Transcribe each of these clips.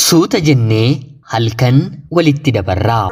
Suuta jennee halkan walitti dabarraa.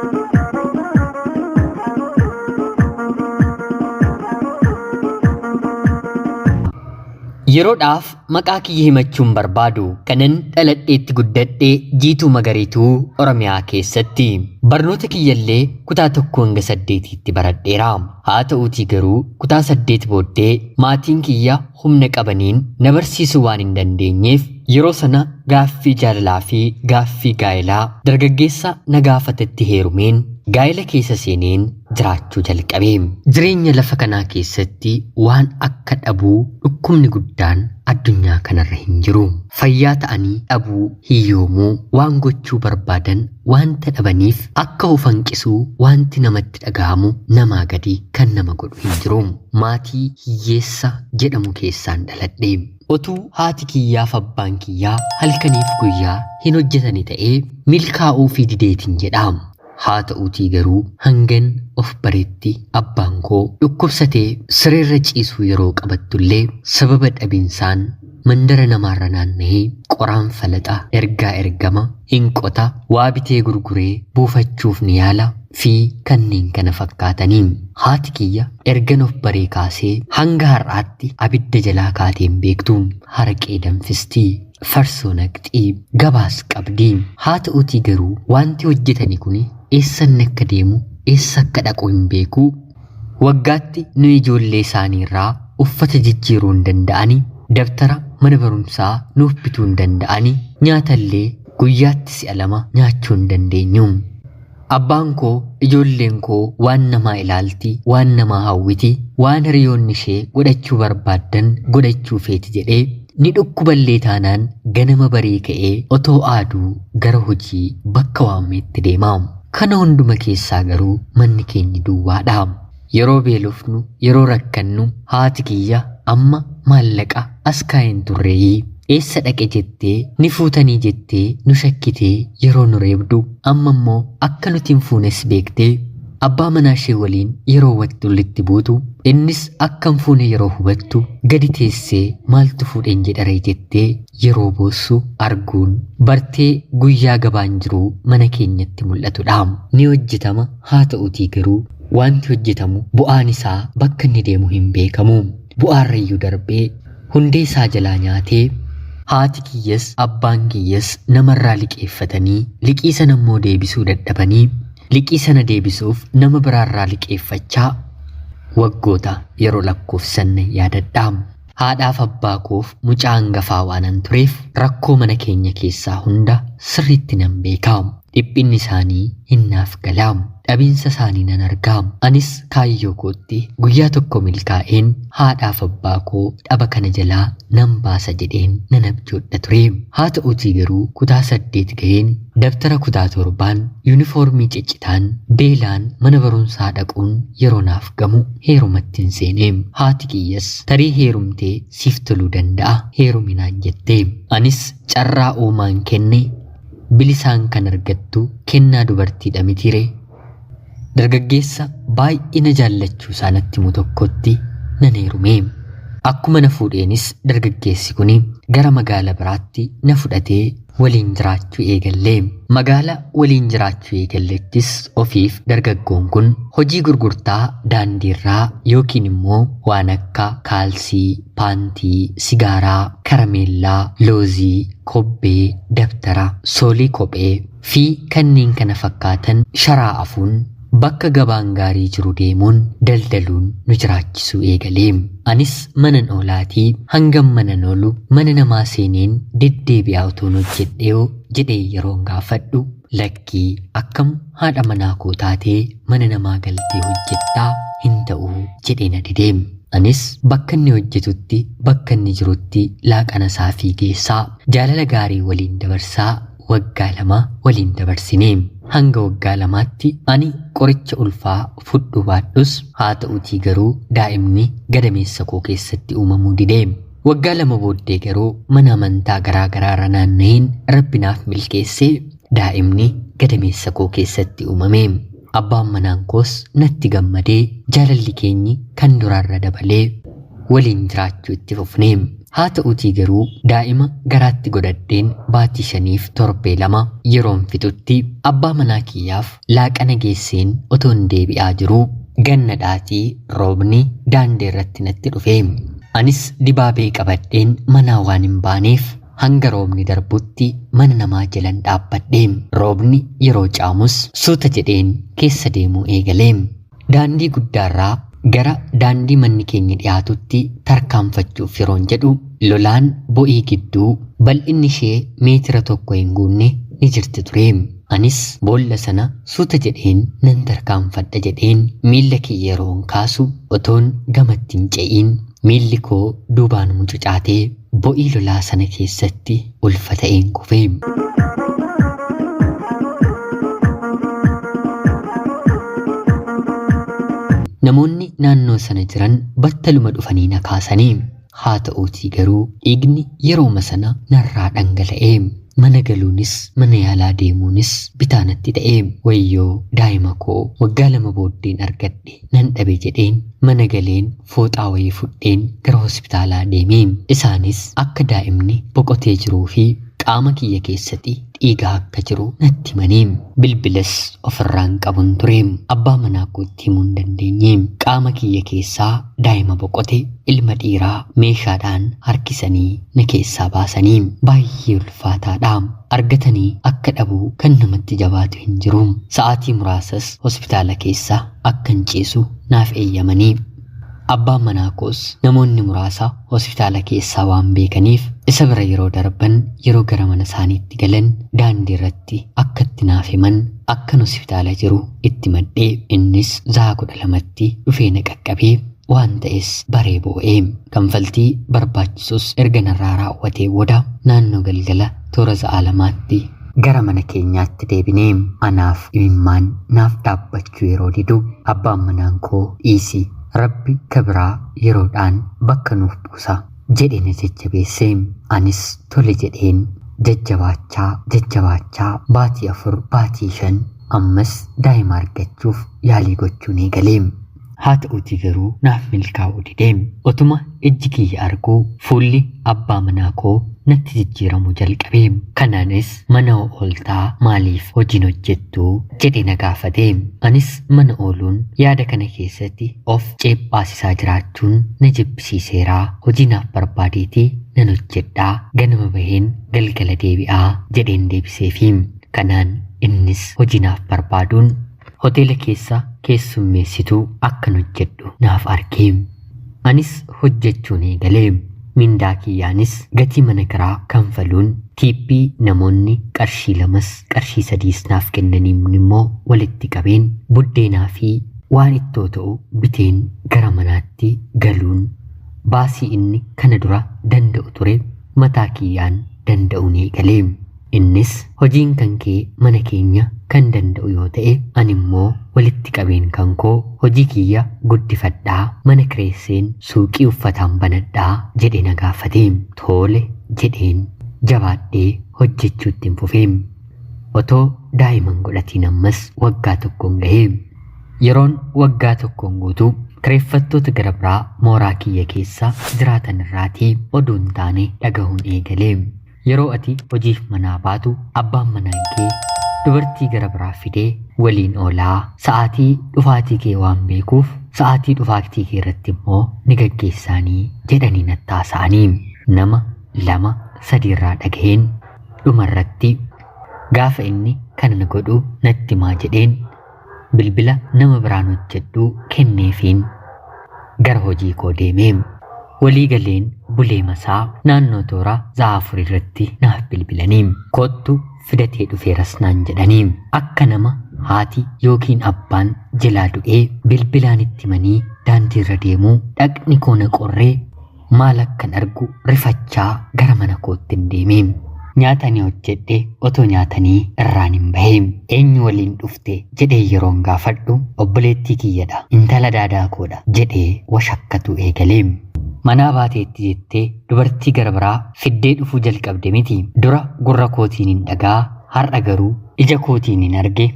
Yeroodhaaf maqaa kiyya himachuun barbaadu kanan dhaladheetti guddadhe Jiituu Magariituu Oromiyaa keessatti. Barnoota kiyyallee kutaa tokko hanga saddeetiitti baradheera. Haa ta'uutii garuu kutaa saddeet booddee maatiin kiyya humna qabaniin na barsiisuu waan hin dandeenyeef yeroo sana gaaffii jaalalaa fi gaaffii gaa'elaa dargaggeessa na gaafatetti heerumeen gaa'ela keessa seeneen jiraachuu jalqabe. Jireenya lafa kanaa keessatti waan akka dhabuu dhukkubni guddaan addunyaa kanarra hin jiru. Fayyaa ta'anii dhabuu, hiyyoomuu, waan gochuu barbaadan wanta dhabaniif akka of hanqisuu wanti namatti dhaga'amu namaa gadi kan nama godhu hin jiru. Maatii hiyyeessa jedhamu keessaan dhaladhe. Otuu haati kiyyaaf abbaan kiyyaa halkaniif guyyaa hin hojjetani ta'ee milkaa'uu fi dideetiin jedha. Haa ta'uutii garuu hangan of baretti abbaan koo dhukkubsatee sireerra ciisuu yeroo qabattullee sababa dhabiinsaan mandara namaarra naanna'ee qoraan falaxa, ergaa ergama, hin qota, waa bitee gurguree buufachuuf ni yaala fi kanneen kana fakkaatanii. Haati kiyya ergan of baree kaasee hanga har'aatti abidda jalaa kaateen beektu haraqee danfisti. Farsoo naqxii, gabaas qabdi. Haa ta'uutii garuu wanti hojjetani kun eessa inni akka deemu, eessa akka dhaqu hin beeku. Waggaatti nu ijoollee isaanii irraa uffata jijjiiruu hin danda'ani, dabtara mana barumsaa nuuf bituu hin danda'ani, nyaatallee guyyaatti si'a lama nyaachuu hin dandeenyu. Abbaan koo ijoolleen koo waan namaa ilaalti, waan namaa hawwiti, waan hiriyoonni ishee godhachuu barbaaddan godhachuu feeti jedhee ni dhukkuballee taanaan ganama barii ka'ee otoo aaduu gara hojii bakka waamametti deema. Kana hunduma keessaa garuu manni keenya duwwaadha. Yeroo beelofnu, yeroo rakkannu haati kiyya amma maallaqa as kaa'een turreeyii. Eessa dhaqe jettee ni fuutanii jettee nu shakkitee yeroo nu reebdu amma immoo akka nuti hin fuunes beektee abbaa manaa ishee waliin yeroo walitti buutu innis akka hin fuune yeroo hubattu gadi teessee maaltu fuudheen jedharee jettee yeroo boossu arguun bartee guyyaa gabaan jiruu mana keenyatti mul'atudha. Ni hojjetama haa ta'uutii garuu wanti hojjetamu bu'aan isaa bakka inni deemu hin beekamu. Bu'aarrayyuu darbee hundee isaa jalaa nyaatee haati kiyyas abbaan kiyyas namarraa liqeeffatanii liqii sana immoo deebisuu dadhabanii liqii sana deebisuuf nama biraarraa liqeeffachaa waggoota yeroo lakkoofsan yaadadha. Haadhaaf abbaa koof mucaa hangafaa waanan tureef rakkoo mana keenya keessaa hunda sirriitti nan beeka. Dhiphinni isaanii hin naaf gala. Dhabiinsa isaanii nan arga. Anis kaayyoo kootti guyyaa tokko milkaa'een haadhaaf abbaa koo dhaba kana jalaa nan baasa jedheen nan abjoodha ture. Haa ta'uutii garuu kutaa saddeet ga'een dabtara kutaa torbaan yuunifoormii ciccitaan beelaan mana barumsaa dhaquun yeroo naaf gamu heerumatti hin seene. Haati kiyyas tarii heerumtee siif toluu danda'a heeruminaan jette. Anis carraa uumaan kenne bilisaan kan argattu kennaa dubartiidha mitiire. Dargaggeessa baay'ina jaallachuu isaa natti himu tokkotti nan heerume. Akkuma na fuudheenis dargaggeessi kun gara magaala biraatti na fudhatee waliin jiraachuu eegalle. Magaala waliin jiraachuu eegallettis ofiif dargaggoon kun hojii gurgurtaa daandiirraa yookiin immoo waan akka kaalsii, paantii, sigaaraa, karameellaa, loozii, kobbee, dabtara, soolii kophee fi kanneen kana fakkaatan sharaa afuun bakka gabaan gaarii jiru deemuun daldaluun nu jiraachisuu eegalee. Anis manan oolaatii hangam manan oolu mana namaa seeneen deddeebi'aa otoon hojjedheeoo jedhee yeroon gaafadhu lakkii akkam haadha manaa koo taatee mana namaa galtee hojjettaa hin ta'uu jedhee na didee. Anis bakka inni hojjetutti bakka inni jirutti laaqana isaa fi geessaa jaalala gaarii waliin dabarsaa waggaa lama waliin dabarsine. Hanga waggaa lamaatti ani qoricha ulfaa fudhu baadhus haa ta'uutii garuu daa'imni gadameessa koo keessatti uumamuu dide. Waggaa lama booddee garuu mana amantaa garaa garaarra naanna'een rabbi naaf milkeessee daa'imni gadameessa koo keessatti uumame. Abbaan manaan koos natti gammadee jaalalli keenyi kan duraarra dabalee waliin jiraachuu itti fufne. Haa ta'uutii garuu daa'ima garaatti godhadheen baatii 5 torbee 2 yeroon fixutti abbaa manaa kiyyaaf laaqana geesseen otoon deebi'aa jiruu gannadhaatii roobni daandii irratti natti dhufe. Anis dibaabee qabadheen manaa waan hin baaneef hanga roobni darbutti mana namaa jalan dhaabbadhe. Roobni yeroo caamus suuta jedheen keessa deemuu eegale. Daandii guddaarraa gara daandii manni keenya dhiyaatutti tarkaanfachuuf yeroon jedhu lolaan bo'ii gidduu bal'inni ishee meetira 1 hin guunne ni jirti ture. Anis boolla sana suuta jedheen nan tarkaanfadha jedheen miilla kiyya yeroon kaasu otoon gamatti hin ce'iin miilli koo duubaan mucucaatee bo'ii lolaa sana keessatti ulfa ta'een kufe. Namoonni naannoo sana jiran battaluma dhufanii na kaasanii. Haa ta'uutii garuu dhiigni yerooma sana narraa dhangala'e. Mana galuunis mana yaalaa deemuunis bitaa natti ta'e. Wayyoo daa'ima koo waggaa 2 booddeen argadhe nan dhabe jedheen mana galeen fooxaa wayii fudheen gara hospitaalaa deeme. Isaanis akka daa'imni boqotee jiruu fi qaama kiyya keessatti dhiigaa akka jiru natti himanii. Bilbilas ofirraan qabun ture. Abbaa manaa kootti himuu hin dandeenye. Qaama kiyya keessaa daa'ima boqote ilma dhiiraa meeshaadhaan harkisanii na keessaa baasanii. Baay'ee ulfaataadha. Argatanii akka dhabuu kan namatti jabaatu hin jiru. Sa'aatii muraasas hospitaala keessa akka hin ciisu naaf eeyyamanii. Abbaan manaa koos namoonni muraasa hospitaala keessaa waan beekaniif isa bira yeroo darban yeroo gara mana isaaniitti galan daandii irratti akka itti naaf himan akkan hospitaala jiru itti madhee innis sa'a 12tti dhufee na qaqqabee waan ta'es baree boo'ee. Kanfaltii barbaachisus erga narraa raawwatee booda naannoo galgala toora sa'a 2tti gara mana keenyaatti deebinee anaaf imimmaan naaf dhaabbachuu yeroo didu abbaan manaan koo dhiisi Rabbi kabiraa yeroodhaan bakka nuuf buusa jedhe na jajjabeesse. Anis tole jedheen jajjabaachaa jajjabaachaa baatii 4 baatii 5 ammas daa'ima argachuuf yaalii gochuun eegale. Haa ta'uutii garuu naaf milkaa'uu dide. Otuma ijji kiyya arguu fuulli abbaa manaa koo natti jijjiiramuu jalqabe. Kanaanis mana ooltaa maaliif hojiin hojjettu jedhe na gaafate. Anis mana ooluun yaada kana keessatti of ceephaasisaa jiraachuun na jibbisiiseera. Hojii naaf barbaadeetii nan hojjedhaa, ganama baheen galgala deebi'aa jedheen deebiseefi. Kanaan innis hojii naaf barbaaduun hoteela keessa keessummeessituu akkan hojjedhu naaf arge. Anis hojjechuun eegale. Mindaa kiyyaanis gatii mana kiraa kanfaluun tiippii namoonni qarshii 2 qarshii 3 naaf kennaniin immoo walitti qabeen buddeenaa fi waan ittoo ta'u biteen gara manaatti galuun baasii inni kana dura danda'u ture mataa kiyyaan danda'uun eegale. Innis hojiin kan kee mana keenya kan danda'u yoo ta'e ani immoo walitti qabeen kan koo hojii kiyya guddifadhaa mana kireesseen suuqii uffataan banadhaa jedhe na gaafate. Tole jedheen jabaadhee hojjechuutti hin fufe. Otoo daa'iman godhatiin ammas waggaa 1 gahe. Yeroon waggaa 1 guutuu kireeffattoota gara biraa mooraa kiyya keessa jiraatan irraatii oduun taane dhagahuun eegale. Yeroo ati hojiif manaa baatu abbaan manaan kee dubartii gara biraa fidee waliin oolaa sa'aatii dhufaatii kee waan beekuuf sa'aatii dhufaatii kee irratti immoo ni gaggeessaanii jedhanii nattaasa'anii. Nama 2 3 irraa dhagaheen dhumarratti gaafa inni kana na godhu natti himaa jedheen bilbila nama biraan hojjedhu kenneefiin gara hojii koo deeme. Walii galeen bulee masaa naannoo toora sa'a 4 irratti naaf bilbilanii kottu fidatee dhufeeras naan jedhanii. Akka nama haati yookiin abbaan jalaa du'ee bilbilaan itti himanii daandiirra deemuu dhaqni koo na qorree maal akkan argu rifachaa gara mana kootti hin deeme. Nyaata ani hojjedhe otoo nyaatanii irraan hin bahe. Eenyu waliin dhufte jedhee yeroon gaafadhu obboleettii kiyyadha, intala daadaa koodha jedhee washakkatu eegale. Manaa baateetti jettee dubartii gara biraa fiddee dhufuu jalqabde miti. Dura gurra kootiin hin dhagaa, har'a garuu ija kootiin hin arge.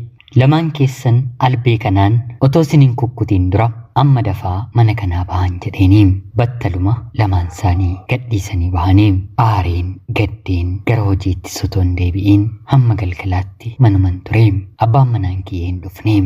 Lamaan keessan albee kanaan otoo isin hin kukkutiin dura Amma dafaa mana kanaa bahan jedheeni. Battaluma lamaan isaanii gadhiisanii bahanii aareen gaddeen gara hojiitti osoo hin deebi'iin hamma galgalaatti manuman ture. Abbaan manaan kiyyee hin dhufne.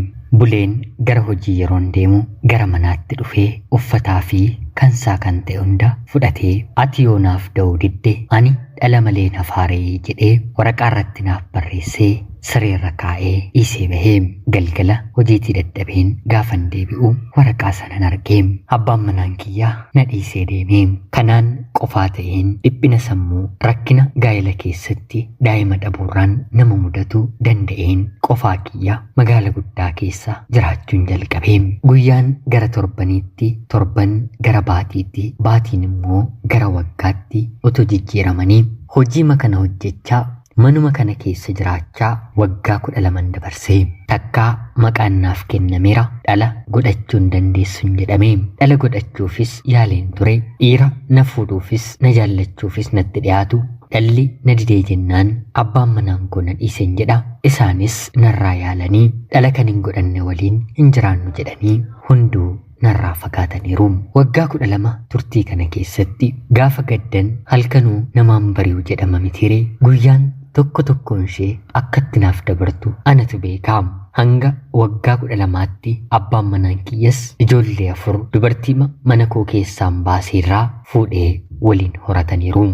Buleen gara hojii yeroon deemu gara manaatti dhufee uffataa fi kansaa kan ta'e hunda fudhatee ati yoo naaf da'uu didde ani dhala malee nafaaree jedhee waraqaa irratti naaf barreessee sireerra kaa'ee dhiisee bahee. Galgala hojiitii dadhabeen gaafan deebi'u waraqaa sanan argee abbaan manaan kiyyaa na dhiisee deeme. Kanaan qofaa ta'een dhiphina sammuu rakkina gaa'ela keessatti daa'ima dhabuurraan nama mudatu danda'een qofaa kiyya magaala guddaa keessa jiraachuun jalqabe. Guyyaan gara torbaniitti, torban gara baatiitti, baatiin immoo gara waggaatti otoo jijjiiramanii hojii kana hojjechaa manuma kana keessa jiraachaa waggaa 12 dabarsee. Takkaa maqaan naaf kennameera, dhala godhachuu hin dandeessu hin jedhame. Dhala godhachuufis yaaleen ture. Dhiira na fuudhuufis na jaallachuufis natti dhiyaatu. Dhalli na didee jennaan abbaan manaan koo na dhiiseen jedha. Isaanis narraa yaalanii dhala kan hin godhanne waliin hin jiraannu jedhanii hunduu narraa fagaataniiru. Waggaa 12 turtii kana keessatti gaafa gaddan halkanuu namaan bari'u jedhama mitiiree guyyaan tokko tokkoon ishee akkatti naaf dabartu anatu beekaa. Hanga waggaa 12tti abbaan manaan kiyyas ijoollee 4 dubartii mana koo keessaan baaseerraa fuudhee waliin horataniiru.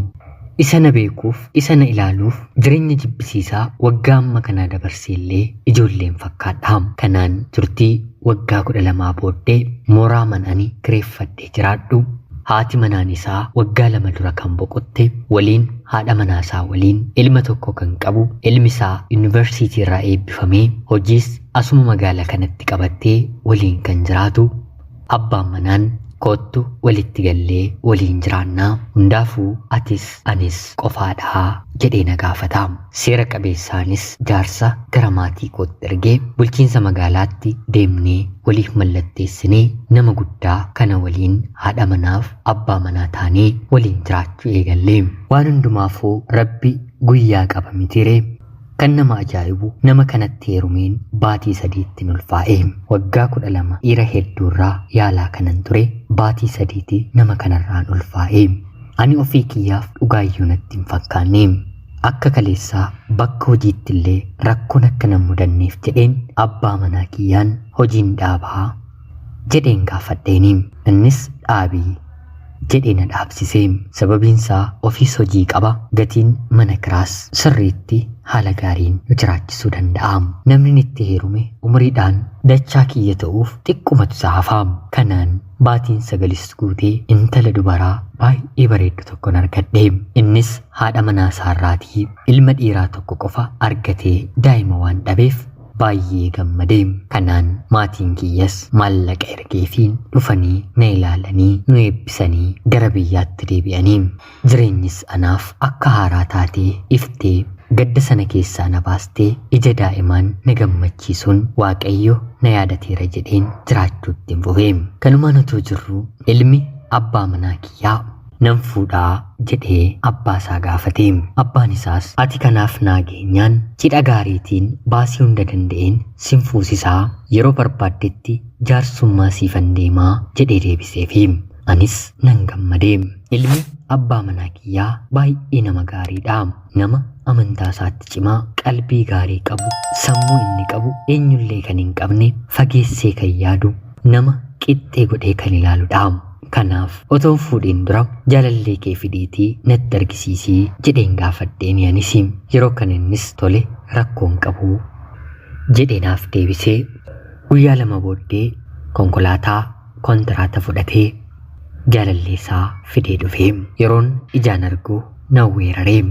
Isa na beekuuf, isa na ilaaluuf jireenya jibbisiisaa waggaa amma kanaa dabarseellee ijoolleen fakkaadha. Kanaan turtii waggaa 12 booddee mooraa manani kireeffadhee jiraadhu. Haati manaan isaa waggaa 2 dura kan boqotte waliin haadha manaasaa waliin ilma tokko kan qabu, ilmi isaa yuunivarsiitii irraa eebbifamee hojiis asuma magaalaa kanatti qabattee waliin kan jiraatu. Abbaan manaan koottu walitti gallee waliin jiraannaa, hundaafuu atis anis qofaadhaa jedhee na gaafata. Seera qabeessaanis jaarsa gara maatii kootti ergee bulchiinsa magaalaatti deemnee waliif mallatteessinee nama guddaa kana waliin haadha manaaf abbaa manaa taanee waliin jiraachuu eegallee. Waan hundumaafuu Rabbi guyyaa qaba mitiiree. Kan nama ajaa'ibu nama kanatti heerumeen baatii 3tti ulfaa'e. Waggaa 12 dhiira hedduurraa yaalaa kanan ture baatii 3tti nama kanarraan ulfaa'e. Ani ofii kiyyaaf dhugaayyuu natti hin fakkaanne. Akka kaleessaa bakka hojiitti illee rakkoon akka nan mudanneef jedheen abbaa manaa kiyyaan hojiin dhaabaa jedheen gaafadheeni. Innis dhaabii jedhee na dhaabsise. Sababiinsaa ofiis hojii qaba, gatiin mana kiraas sirriitti haala gaariin nu jiraachisuu danda'a. Namni itti heerume umuriidhaan dachaa kiyya ta'uuf xiqqumatu isa hafa. Kanaan baatiin 9 guutee intala dubaraa baay'ee bareeddu tokkon argadhe. Innis haadha manaa isaarraatii ilma dhiiraa tokko qofa argatee daa'ima waan dhabeef baay'ee gammade. Kanaan maatiin kiyyas maallaqa ergeefiin dhufanii na ilaalanii nu eebbisanii gara biyyaatti deebi'anii. Jireenyis anaaf akka haaraa taatee iftee gadda sana keessaa na baastee ija daa'imaan na gammachiisuun Waaqayyo na yaadateera jedheen jiraachuutti hin fufe. Kanumaan otoo jirru ilmi abbaa manaa kiyyaa nan fuudhaa jedhee abbaa isaa gaafate. Abbaan isaas ati kanaaf naa geenyaan cidha gaariitiin baasii hunda danda'een sin fuusisaa, yeroo barbaaddetti jaarsummaa siifan deemaa jedhee deebiseefi. Anis nan gammade. Ilmi abbaa manaa kiyyaa baay'ee nama gaariidha. Nama amantaa isaatti cimaa, qalbii gaarii qabu, sammuu inni qabu eenyullee kan hin qabne, fageessee kan yaadu, nama qixxee godhee kan ilaaludha. Kanaaf otoo fuudhiin dura jaalallee kee fidiitii natti argisiisii jedheen gaafadheen anis. Yeroo kan innis tole rakkoon qabu jedhee naaf deebisee guyyaa 2 booddee konkolaataa kontiraata fudhatee jaalallee isaa fidee dhufe. Yeroon ijaan argu na weeraree.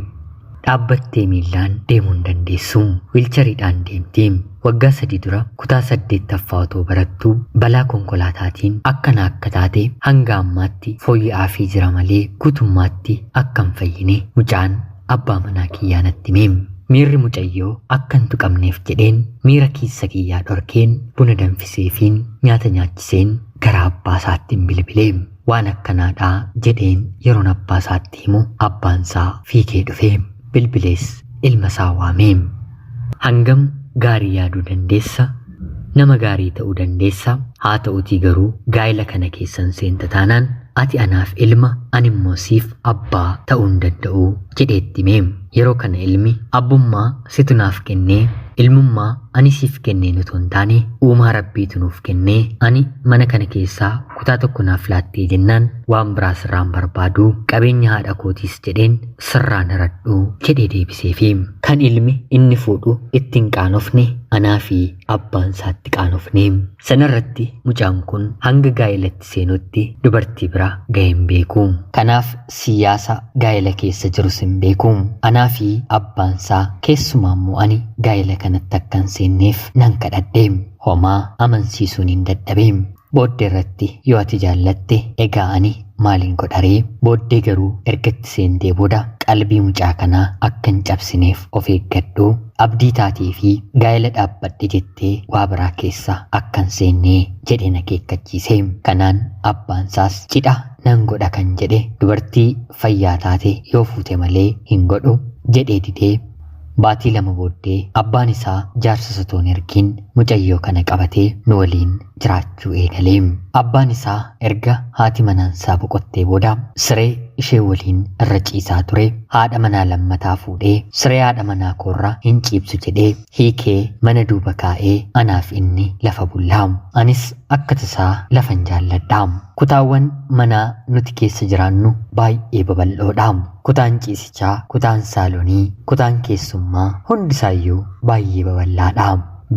Dhaabbattee miillaan deemuu hin dandeessu. Wiilchariidhaan deemti. Waggaa 3 dura kutaa 8ffaa otoo barattu balaa konkolaataatiin akkana akka taate hanga ammaatti fooyya'aafii jira malee guutummaatti akka hin fayyine mucaan abbaa manaa kiyyaa natti hime. Miirri mucayyoo akka hin tuqamneef jedheen miira keessa kiyyaa dhorkeen buna danfiseefiin nyaata nyaachiseen gara abbaa isaatti hin bilbile. Waan akkanaadhaa jedheen yeroon abbaa isaatti himu abbaan isaa fiigee dhufe. Bilbilees ilma isaa waame. Hangam gaarii yaaduu dandeessa? Nama gaarii ta'uu dandeessa? Haa ta'utii garuu gaa'ela kana keessan seenta taanaan ati anaaf ilma, ani immoo siif abbaa ta'uu hin danda'u jedheetti hime. Yeroo kana ilmi abbummaa situ naaf kennee, ilmummaa ani siif kenneen otoo hin taane uumaa rabbiitu nuuf kennee, ani mana kana keessaa kutaa tokko naaf laattee jennaan waan biraa sirraan barbaadu, qabeenya haadha kootiis jedheen sirraan haradhu jedhee deebiseefi. Kan ilmi inni fuudhu ittiin qaanofne anaa fi abbaan isaatti qaanofne. Sanarratti mucaan kun hanga gaa'elatti seenutti dubartii bira ga'ee hin beeku. Kanaaf siyaasa gaa'ela keessa jirus hin beeku. Anaa fi abbaan isaa keessumaa immoo ani gaa'ela kanatti akka hin seenneef nan kadhadhe. Homaa amansiisuun hin dadhabe. Booddee irratti yoo ati jaallatte egaa ani maaliin godharee? Booddee garuu ergatti seentee booda qalbii mucaa kanaa akka hin cabsineef of eeggadhu. Abdii taatee fi gaa'ela dhaabbadhe jettee waa biraa keessa akka hin seennee jedheen akeekkachiise. Kanaan abbaan isaas cidha nan godha kan jedhe dubartii fayyaa taate yoo fuute malee hin godhu jedhee didee. Baatii 2 booddee abbaan isaa jaarsa osoo hin ergin mucayyoo kana qabatee nu waliin jiraachuu eegale. Abbaan isaa erga haati manaansaa boqottee booda siree ishee waliin irra ciisaa ture haadha manaa lammataa fuudhee siree haadha manaa koorra hin ciibsu jedhee hiikee mana duuba kaa'ee anaaf inni lafa bullaa. Anis akka tasaa lafan jaalladha. Kutaawwan manaa nuti keessa jiraannu baay'ee babal'oodha. Kutaan ciisichaa, kutaan saalonii, kutaan keessummaa hundisaayyuu baay'ee babal'aadha.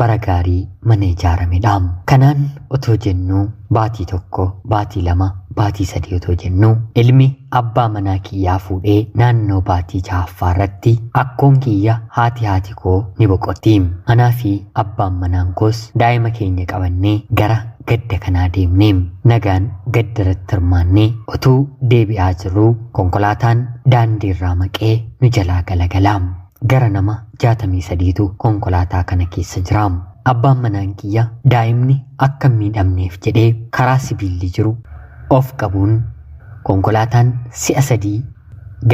Bara gaarii mana ijaaramedha. Kanaan otoo jennuu baatii 1, baatii 2, baatii 3 otoo jennuu ilmi abbaa manaa kiyyaa fuudhee naannoo baatii 6ffaa irratti akkoon kiyya haati haati koo ni boqotti. Anaa fi abbaan manaan koos daa'ima keenya qabannee gara gadda kanaa deemne. Nagaan gadda irratti hirmaannee otuu deebi'aa jirruu konkolaataan daandii irraa maqee nu jalaa galagala. Gara nama 63tu konkolaataa kana keessa jira. Abbaan manaan kiyya daa'imni akka hin miidhamneef jedhee karaa sibiilli jiru of qabuun konkolaataan si'a 3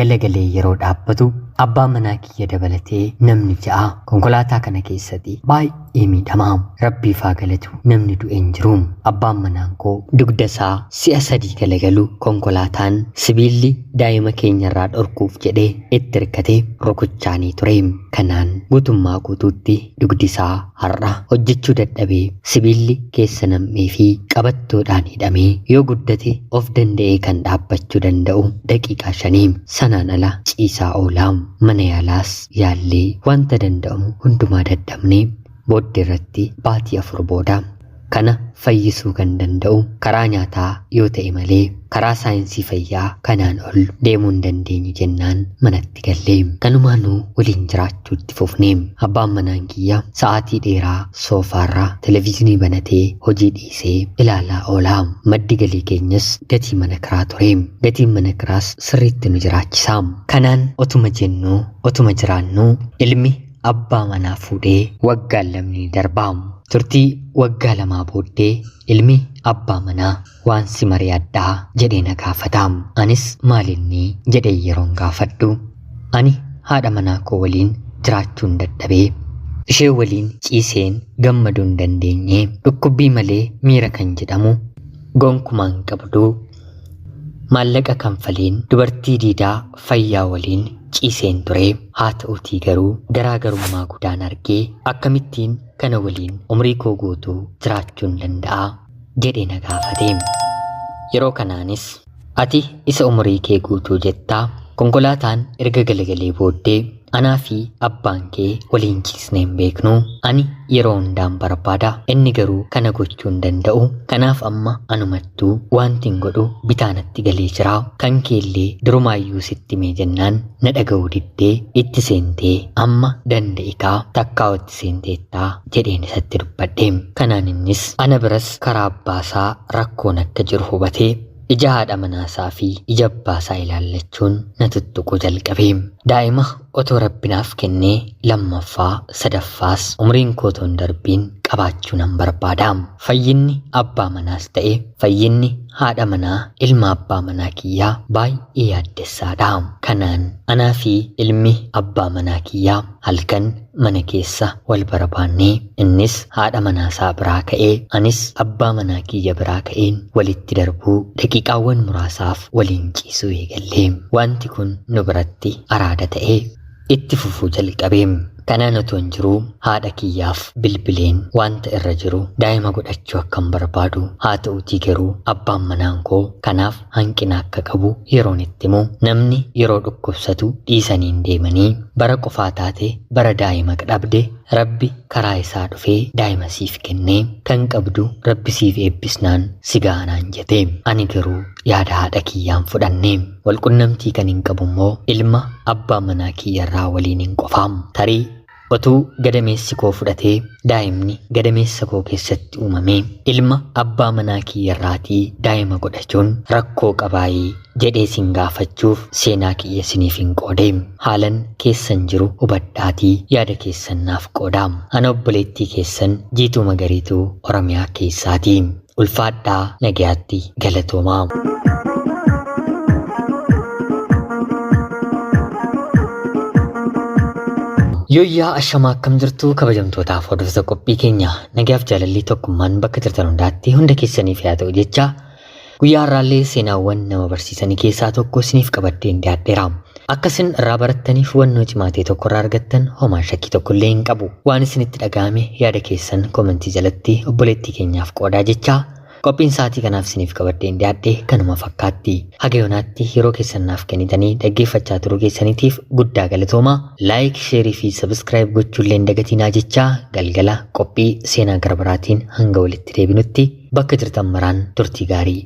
galagalee yeroo dhaabbatu abbaa manaa kiyya dabalatee namni 6 konkolaataa kana keessatti baay'ee miidhama. Rabbiif haa galatu namni du'e hin jiru. Abbaan manaan koo dugda isaa si'a 3 galagalu konkolaataan sibiilli daa'ima keenyarraa dhorkuuf jedhee itti hirkate rukuchaanii ture. Kanaan guutummaa guutuutti dugdi isaa har'a hojjechuu dadhabee sibiilli keessa nam'ee fi qabattoodhaan hidhamee yoo guddate of danda'ee kan dhaabbachuu danda'u daqiiqaa 5 sanaan ala ciisaa oolaa. Mana yaalaas yaallee wanta danda'amu hundumaa dadhabnee booddee irratti baatii 4 booda kana fayyisuu kan danda'u karaa nyaataa yoo ta'e malee karaa saayinsii fayyaa kanaan ol deemuu hin dandeenyu jennaan manatti galle. Kanumaanuu waliin jiraachuutti fufne. Abbaan manaan kiyya sa'aatii dheeraa soofaarra televezyiinii banatee hojii dhiisee ilaalaa oola. Maddi galii keenyas gatii mana kiraa ture. Gatiin mana kiraas sirriitti nu jiraachisa. Kanaan otuma jennuu otuma jiraannuu ilmi abbaa manaa fuudhee waggaan 2 ni darba. Turtii waggaa 2 booddee ilmi abbaa manaa waan si mari'adhaa jedhee na gaafata. Anis maalinni jedhee yeroon gaafadhu ani haadha manaa koo waliin jiraachuun dadhabee ishee waliin ciiseen gammaduu hin dandeenye, dhukkubbii malee miira kan jedhamu gonkumaan qabdu, maallaqa kanfaleen dubartii diidaa fayyaa waliin ciiseen ture. Haa ta'utii garuu garaagarummaa guddaan argee akkamittiin kana waliin umrii koo guutuu jiraachuun danda'a jedhee na gaafate. Yeroo kanaanis ati isa umurii kee guutuu jettaa, konkolaataan erga galagalee booddee anaa fi abbaan kee waliin ciisnee hin beeknu. Ani yeroo hundaan barbaada, inni garuu kana gochuu hin danda'u. Kanaaf amma anumattuu wanti hin godhu bitaanatti galee jira. Kan keellee durumaayyuu sitti himee jennaan na dhaga'uu diddee itti seentee amma danda'ikaa takkaawatti seenteettaa jedheen isatti dubbadhe. Kanaan innis ana biras karaa abbaasaa rakkoon akka jiru hubatee ija haadha manaasaa fi ija abbaasaa ilaallachuun na tuttuquu jalqabe. Daa'ima otoo rabbinaaf kennee lammaffaa sadaffaas umriin koo otoo hin darbiin qabaachuu nan barbaada. Fayyinni abbaa manaas ta'e fayyinni haadha manaa ilma abbaa manaa kiyyaa baay'ee yaaddessaadha. Kanaan anaa fi ilmi abbaa manaa kiyyaa halkan mana keessa wal barbaannee innis haadha manaasaa biraa ka'ee anis abbaa manaa kiyya biraa ka'een walitti darbuu daqiiqaawwan muraasaaf waliin ciisuu eegalle. Wanti kun nu biratti araada ta'ee itti fufuu jalqabe. Kanaan otoo hin jiruu haadha kiyyaaf bilbileen wanta irra jiru daa'ima godhachuu akkan barbaadu haa ta'utii garuu abbaan manaan koo kanaaf hanqina akka qabu yeroon itti himu namni yeroo dhukkubsatu dhiisaniin deemanii bara qofaa taate bara daa'ima dhabde Rabbi karaa isaa dhufee daa'ima siif kennee kan qabdu Rabbi siif eebbisnaan si gaanaan jette. Ani garuu yaada haadha kiyyaan fudhanne. Walqunnamtii kan hin qabu immoo ilma abbaa manaa kiyyarraa waliin hin qofaam. Tarii otuu gadameessi koo fudhatee daa'imni gadameessa koo keessatti uumamee ilma abbaa manaa kiyyarraatii daa'ima godhachuun rakkoo qabaayii jedhee sin gaafachuuf seenaa kiyya siniif hin qoode. Haalan keessan jiru hubadhaatii yaada keessan naaf qoodaa. Ana obboleettii keessan Jiituu Magariituu Oromiyaa keessaatii. Ulfaadhaa, nagayaatti, galatoomaa. Yooyyaa ashamaa, akkam jirtu kabajamtootaaf hordoftoota qophii keenya? Nagaaf jaalalli tokkummaan bakka jirtan hundaatti hunda keessaniif haa ta'u jecha, guyyaa har'aallee seenaawwan nama barsiisanii keessaa tokko isiniif qabadheen dhiyaadheera. Akka isin irraa barattaniif hubannoo cimaa ta'e tokko irraa argattan homaa shakkii tokko illee hin qabu. Waan isinitti dhaga'ame yaada keessan komentii jalatti obboleettii keenyaaf qoodaa jecha, qophiin sa'aatii kanaaf isiniif qabadheen dhiyaadhe kanuma fakkaatti. Haga yoonaatti yeroo keessan naaf kennitanii dhaggeeffachaa turuu keessaniitiif guddaa galatoomaa. Like, share fi subscribe gochuullee hin dagatinaa jechaa, galgala qophii seenaa gara biraatiin hanga walitti deebinutti bakka jirtan maraan turtii gaarii.